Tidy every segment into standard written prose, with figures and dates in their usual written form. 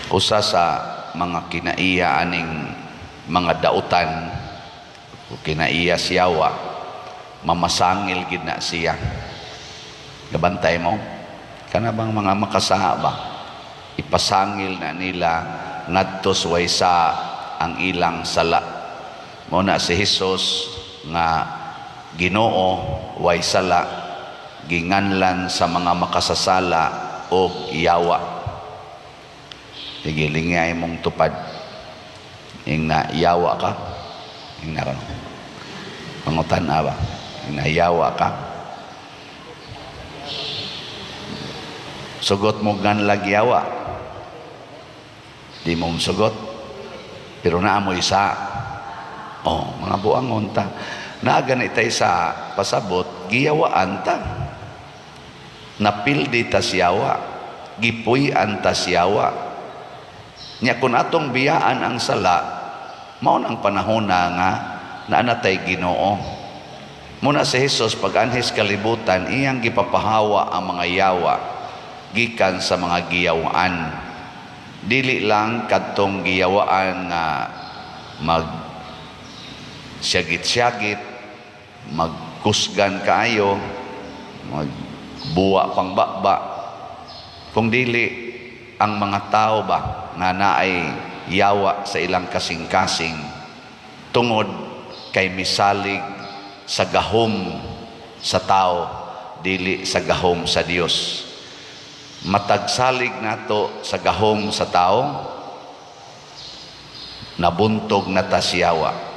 Usa sa mga kinaiya aning mga dautan o kinaiya siyawa, mamasangil gid na siya. Gabantay mo kana bang mga makasaa ba, ipasangil na nila ngadto sa ang ilang sala. Mao na si Jesus nga Ginoo, way sala, ginganlan sa mga makasasala o yawa. Sige, lingay mong tupad. Ing na yawa ka. Ing na ka. Pangutan ba? Ing na yawa ka. Sugot mo ganlag yawa. Di mo sugot. Pero naa mo isa. Oh, mga buangon ta. Naa gani tay sa pasabot, giyawaan ta. Napildi ta siyawa. Gipuy-an ta siyawa. Nya kung atong biyaan ang sala, mao nang panahon na nga naanatay Ginoo. Muna si Jesus pag anhis kalibutan, iyang gipapahawa ang mga yawa gikan sa mga giyawaan. Dili lang kadtong giyawaan nga mag siyagit-siyagit, magkusgan kaayo, magbuwa pang baba. Kung dili ang mga tao ba nga naay yawa sa ilang kasing-kasing tungod kay misalig sa gahom sa tao, dili sa gahom sa Dios. Matagsalig nato sa gahom sa tao, nabuntog na ta siyawa.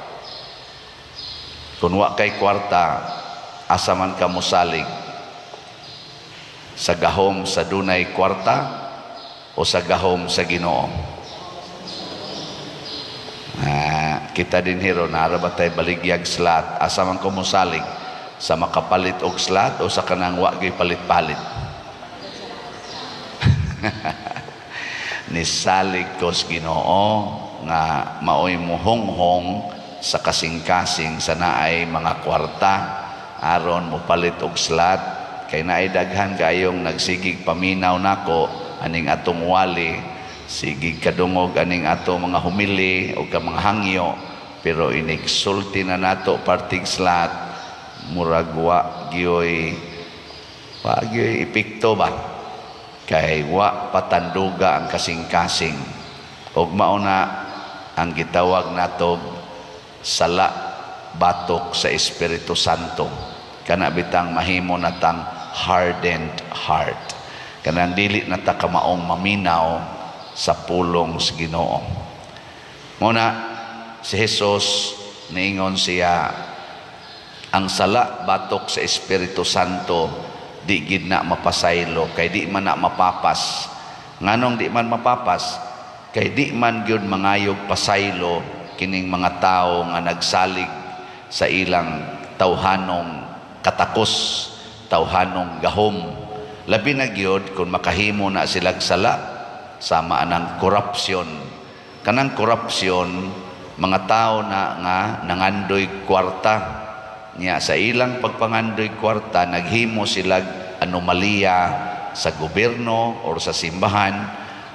Kung wa kay kwarta, asa man ka mosalig? Sa gahom sa dunay kwarta o sa gahom sa Ginoo? Kita din hero, naara ba tay baligyag slot? Asa man ko mosalig? Sa makapalit og slot o sa kanang wa gyud palit-palit? Nisalig ko sa Ginoo nga maoy muhonghong sa kasing-kasing sa naay mga kwarta aron mopalit og slot, kay naay daghan kayong nagsigig paminaw nako aning atong wali, sigig kadungog aning ato mga humili o ka mga hangyo, pero inigsulti na nato partig slot, murag wa gyoy wa gyoy epekto ba, kay wa patanduga ang kasing-kasing. Og mao na ang gitawag nato sala batok sa Espiritu Santo. Kana bitang mahimo natang hardened heart, kanang dili na ta kamaong maminaw sa pulong sa Ginoo. Mao na si Jesus niingon siya, ang sala batok sa Espiritu Santo di gid na mapasaylo kay di man na mapapas. Nganong di man mapapas? Kay di man gyud mangayog pasaylo kining mga tawo nga nagsalig sa ilang tawhanong katakos, tawhanong gahom. Labi na gyud kung makahimo na silag sala sama anang korupsyon. Kanang korupsyon, mga tao na nga nangandoy kwarta. Nya sa ilang pagpangandoy kwarta, naghimo sila anomalya sa gobyerno or sa simbahan,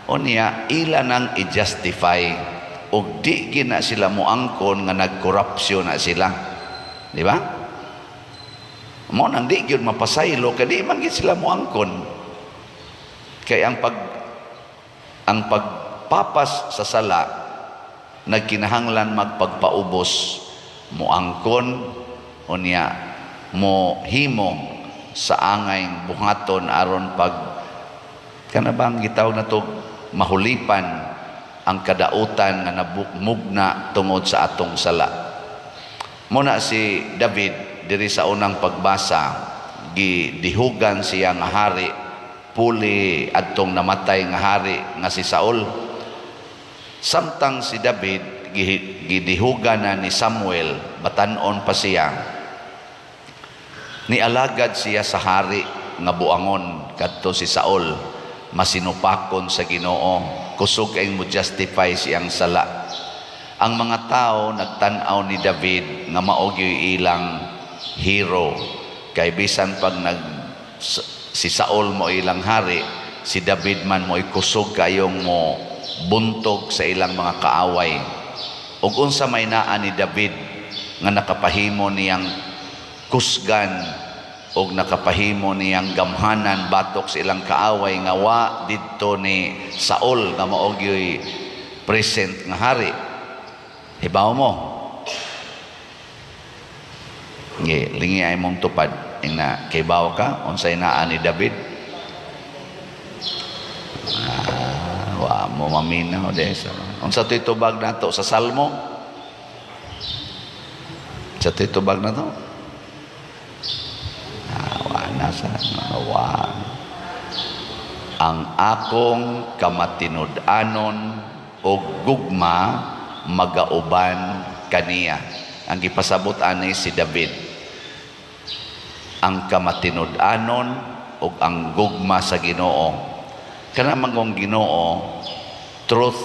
o niya ila nang i-justify og di gina sila moangkon nga nagkorupsyon na sila, di ba? Mo nang di gyud mapasaylo kay di man gid sila moangkon, kay ang pagpapas sa sala nagkinahanglan magpagpaubos, moangkon o niya mo himo sa angay buhaton aron pag kana bang gitawag na to mahulipan ang kadautan nga nabukmugna tungod sa atong sala. Muna si David diri sa unang pagbasa, gidihugan siya nga hari puli adtong namatay nga hari nga si Saul. Samtang si David gidihugan na ni Samuel, batan-on pa siya, nialagad siya sa hari nga buangon kadto si Saul, masinupakon sa Ginoo, kusog kay mo justify siyang sala. Ang mga tao nagtan-aw ni David nga mao gyud ilang hero, kay bisan pag nag si Saul mo ilang hari, si David man mo'y kusog kayong mo buntog sa ilang mga kaaway. Ug unsa may naa ni David nga nakapahimo niyang kusgan og nakapahimo niyang gamhanan batok sa ilang kaaway nga wa didto ni Saul, nga mao gyoy present nga hari? Hibaw mo? Nge, lingi ay mong tupad. Ingna, kibaw ka unsay naa ni David? Ah, wa mo maminaw desa. Unsa to'y tubag nato sa Salmo? Sa to'y tubag nato? Ah, wa na sa wa. Ang akong kamatinud-anon og gugma magauban kaniya. Ang gipasabot ani si David. Ang kamatinud-anon ug ang gugma sa Ginoo. Kana mangong Ginoo, truth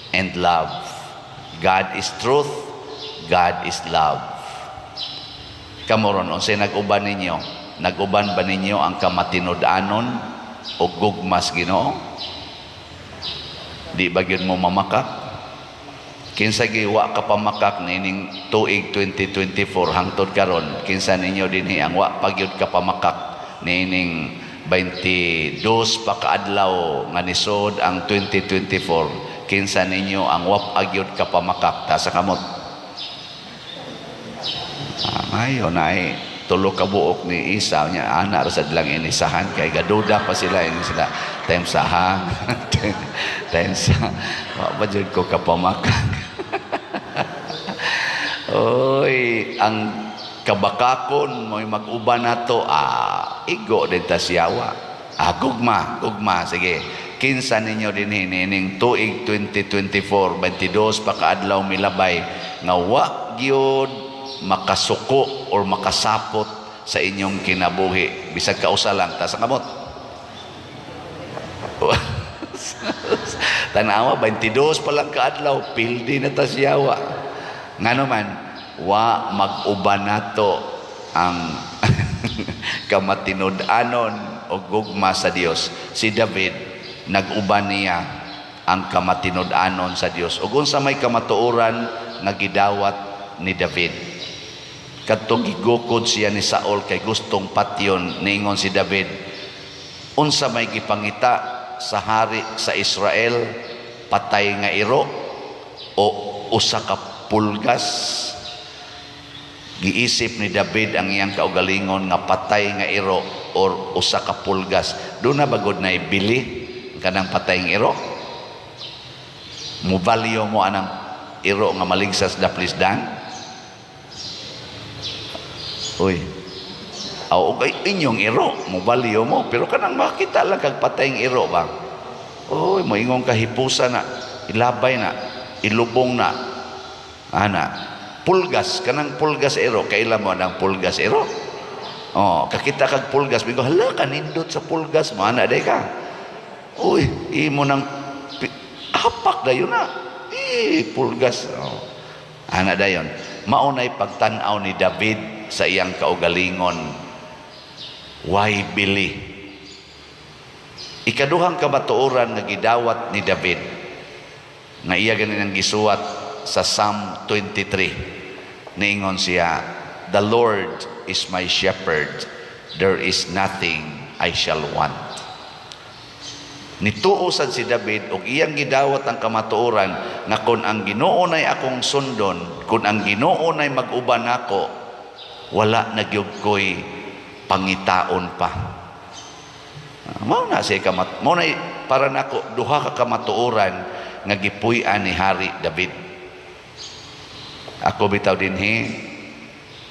and love. God is truth, God is love. Kamo ron, unsay nag-uban ninyo? Nag-uban ba ninyo ang kamatinud-anon o gugma sa Ginoo? Di ba gyud mo mamakak? Kinsa gi wa ka pamakak niining tuig 2024 hangtod karon? Kinsa ninyo dinhi ang wa pa gyud ka pamakak niining 22 pa kaadlaw nga nisod ang 2024? Kinsa ninyo ang wa pa gyud ka pamakak? Taas kamot. Ah, mayo na ay tulo ka buok ni Isa niya ana ra sad lang inisahan kay gaduda pa sila, ini sila time sa ha, time sa wa pa jud ko kapamakak. Oy, ang kabakakon mo'y mag-uban nato. Ah, igo din ta siyawa. Ah, gugma, gugma, sige. Kinsa ninyo dinhi niining tuig 2024, 22 pa kaadlaw milabay, nga wa gyud makasuko or makasapot sa inyong kinabuhi bisag kausa lang? Taas ang kamot. Tanawa, 22 pa lang kaadlaw, pildi na ta siyawa. Ngano man wa mag-uban nato ang kamatinud-anon o gugma sa Dios? Si David, nag-uban niya ang kamatinud-anon sa Dios. Ug unsa may kamatuoran nga gidawat ni David kadtong gigukod siya ni Saul kay gustong patyon? Niingon si David, "Unsa may gipangita sa hari sa Israel, patay nga iro o usa ka pulgas?" Giisip ni David ang iyang kaugalingon nga patay nga iro or usa ka pulgas. Duna ba gud na bili kanang patay nga iro? Mubalyo mo anang iro nga maligsas daplisdan? Uy. Aw, okay, inyong iro, mubalyo mo, pero kanang makita lang kag patay iro ba? Uy, moingon ka, hipusa na, ilabay na, ilubong na. Ana, pulgas, kanang pulgas iro, kaila mo anang pulgas iro? Oh, kakita kag pulgas, bigo, hala, kanindot sa pulgas mo, ana day ka. Uy, imo nang hapak dayon na. Eh, pulgas. Oh. Ana dayon. Maunay pagtan-aw ni David sa iyang kaugalingon. Why bili? Ikaduhang kamatuoran nga gidawat ni David nga iya ganin ang gisuwat sa Psalm 23. Niingon siya, "The Lord is my shepherd, there is nothing I shall want." Nituo sad si David og iyang gidawat ang kamatuoran nga kung ang Ginoo nay akong sundon, kung ang Ginoo nay mag-uban nako, wala na gyud ko'y pangitaon pa. Ah, mao na siya kamat mao na para nako duha ka kamatuoran nga gipuy-an ni Hari David. Ako bitaw dinhi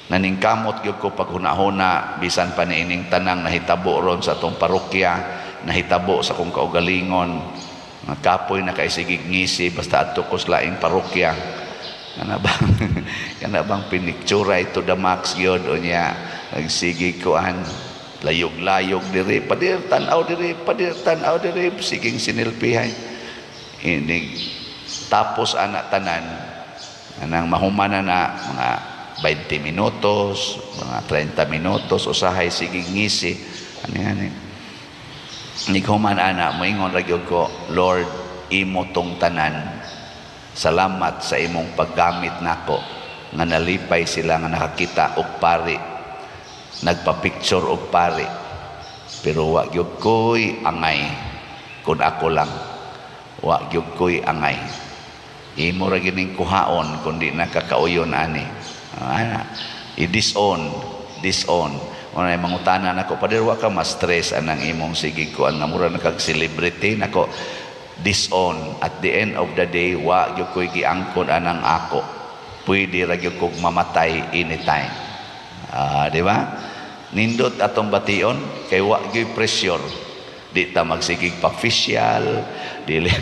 naningkamot gyud ko paghuna-huna bisan pa niining tanang nahitabo ron sa atong parokya, nahitabo sa akong kaugalingon nga kapoy na kay sigig ngisi basta adto ko sa laing parokya. Kana bang piniktsura ito the max gyud. Unya nagsigig kuan, layog-layog diri, padir tan-aw diri, padir tan-aw diri, siging sinilpihay. Inig tapos ana tanan, anang mahumana na mga 20 minutos, mga 30 minutos usahay sigig ngisi ani ani. Nighuman ana, moingon ra gyud ko, "Lord, imo tong tanan. Salamat sa imong paggamit nako nga nalipay sila nga nakakita og pari, nagpa-picture og pari. Pero wa gyud ko'y angay. Kun ako lang, wa gyud ko'y angay. Imo ra gyud ning kuhaon kun di na kakauyon ani. Ana, i-disown, disown. Una mangutana nako, "Pader, wa ka ma-stress anang imong sige kuan nga mura na kag celebrity?" Nako, disown. At the end of the day, wa gyud ko'y giangkon anang ako. Pwede ra gyud kog mamatay anytime. Ah, di ba? Nindot atong bation kay wa gyud pressure. Di ta magsigig pa-facial, dili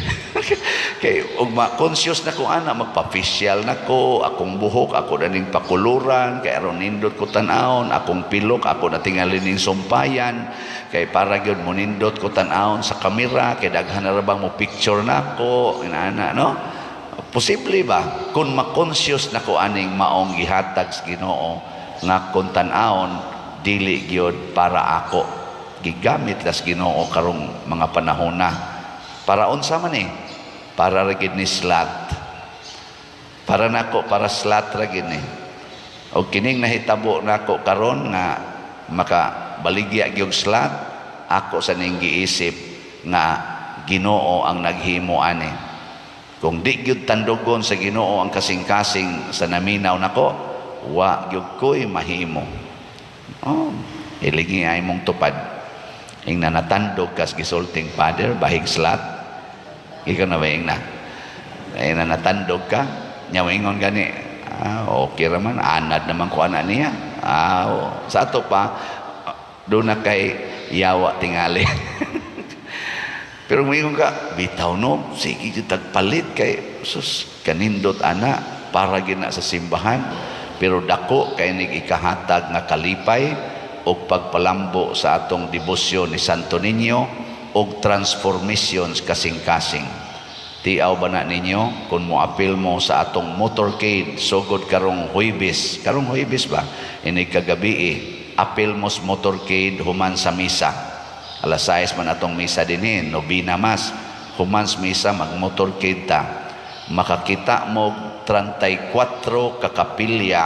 kay ug ma-conscious na ko ana, magpa-facial na ko, akong buhok ako na ning pakuluran kay aron nindot ko tan-awon, akong pilok ako na tingali ning sumpayan kay para gyud mo nindot ko tan-awon sa kamera, kay daghan na ra bang mo picture nako inana, no? Posible ba kung ma-conscious na ko aning maong gihatag sa Ginoo nga kung tan-awon dili gyud para ako, gigamit las Ginoo karong mga panahon na para unsa man eh? Para ra gid ni slot. Para nako, para slot ra gid ni. Og kining nahitabo nako karon nga makabaligya gyud slot, ako sa ning giisip nga Ginoo ang naghimo ani. Kung di gyud tandugon sa Ginoo ang kasing-kasing sa naminaw nako, wa gyud ko'y mahimo. Oh, hilingi ay mong tupad. Ing na natandog kas gisulting Father, bahig slot. Ikaw na ba ing na? Ay na natandog ka, nya moingon gani, "Ah, okay raman, anad naman ko ana niya." Ah, oh. Sa ato pa, doon na kay yawa tingali. Pero moingon ka, "Bitaw no, sige jud tagpalit kay sus kanindot ana, para gina sa simbahan." Pero dako kay nig ikahatag nga kalipay og pagpalambo sa atong debosyon ni Santo Niño og transformations kasing-kasing. Tiaw ba na ninyo kung moapil mo sa atong motorcade sugod karong Huwebes, karong Huwebes ba? Ini kagabi eh, apil mo sa motorcade human sa misa. Alas 6 man atong misa dinhi, nobina mas. Human sa misa mag-motorcade ta. Makakita mo 34 ka kapilya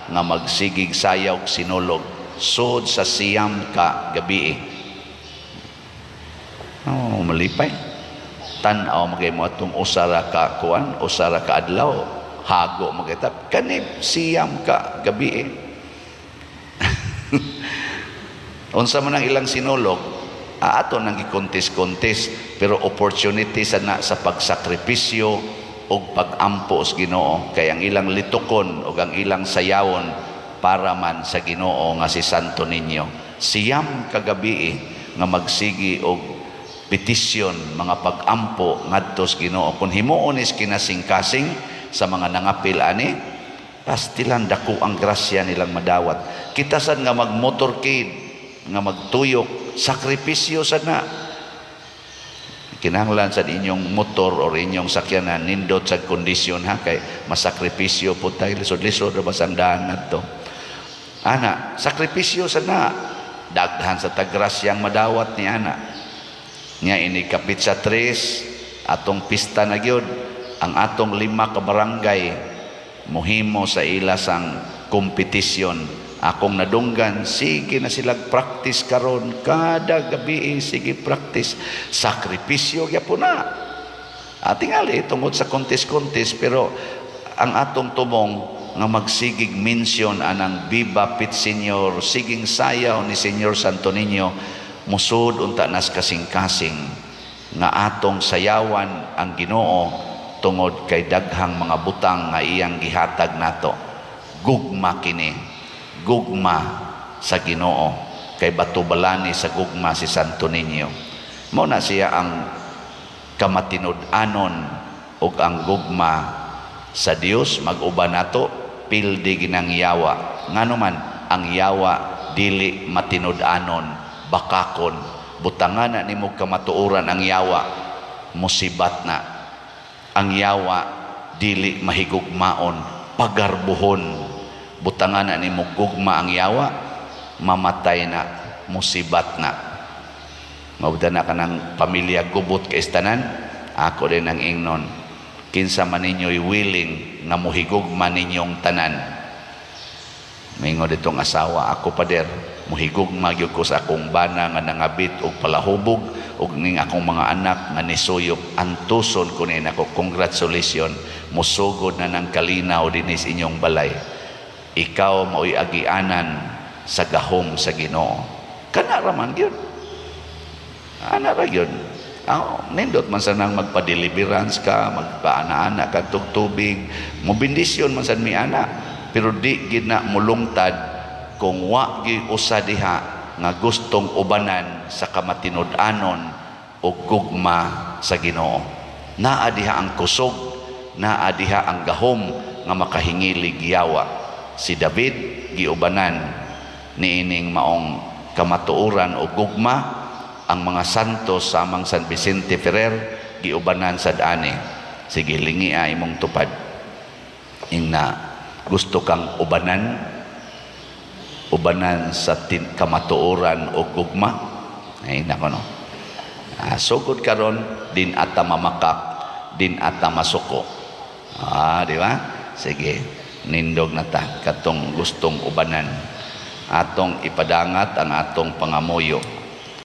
nga magsigig sayaw og sinulog sud sa 9 ka gabi. Oh, malipay. Tan-aw magay mo atong usara ka kuan, usara ka adlaw, hago magitap. Kani 9 ka gabi eh. Unsa man ang ilang sinulog, ato nang gikontes-kontes, pero opportunity sa na sa pagsakripisyo og pagampo sa Ginoo, kay ang ilang litukon ug ang ilang sayawon para man sa Ginoo nga si Santo Niño. 9 ka gabi eh, nga magsigi og petisyon, mga pagampo ngadto sa Ginoo. Kung himuon is kinasing-kasing sa mga nangapil ani, pastilan dako ang grasya nilang madawat. Kita sad nga magmotorcade, nga magtuyok, sakripisyo sad na. Kinahanglan sa inyong motor or inyong sakyanan nindot sa kondisyon ha, kay masakripisyo po tayo, lisod-lisod ra ba sang daan ngadto ana. Sakripisyo sa na, daghan sa tagrasyang madawat ni ana nya. Ini kapit sa 3 atong pista na gyud, ang atong lima ka barangay muhimo sa ila sang kompetisyon. Akong nadunggan, sige na sila practice karon kada gabi eh, sige practice. Sakripisyo gyapon na. Tingali tungod sa contest-contest, pero ang atong tumong nga magsigig mention anang Viva Pit Señor, siging sayaw ni Señor Santo Niño, musud unta nas kasing-kasing nga atong sayawan ang Ginoo tungod kay daghang mga butang nga iyang gihatag nato. Gugma kini, gugma sa Ginoo, kay batubalani sa gugma si Santo Niño. Mao na siya ang kamatinud-anon ug ang gugma sa Dios mag-uban nato, pildi ginang yawa. Ngano man ang yawa dili matinud-anon, bakakon. Butangan na nimo kamatuoran ang yawa, musibat na. Ang yawa dili mahigugmaon, pagarbuhon. Butangan na nimo gugma ang yawa, mamatay na, musibat na. Mabda na kanang pamilya gubot kay tanan. Ako din ang ingnon, kinsa man ninyo'y willing nga muhigugma ninyong tanan? Mingon ditong asawa, "Ako, pader, muhigugma gyud ko sa akong bana nga nangabit og palahubog ug ning akong mga anak nga nisuyop. Antuson ko ni nako." Congratulations, musugod na ng kalinaw dinis inyong balay. Ikaw mao'y agianan sa gahom sa Ginoo. Kana ra man gyud, ana ra gyud. Ah, nindot man sa nang magpa-deliverance ka, magpaana-ana ka tubig, mo bendisyon man sad mi ana, pero di gid na mulungtad kung wa gi usa diha nga gustong ubanan sa kamatinud-anon o gugma sa Ginoo. Naa diha ang kusog, naa diha ang gahom nga makahingilig yawa. Si David giubanan niining maong kamatuoran o gugma. Ang mga santos sa amang San Vicente Ferrer giubanan sad ani. Sige, lingia imong tupad. Ingna gusto kang ubanan, ubanan sa kamatuoran o gugma. Ay nako, no. Ah, sugod karon, din ata mamakak, din ata masuko. Ah, di ba? Sige, nindog na ta katong gustong ubanan. Atong ipadangat ang atong pangamuyo.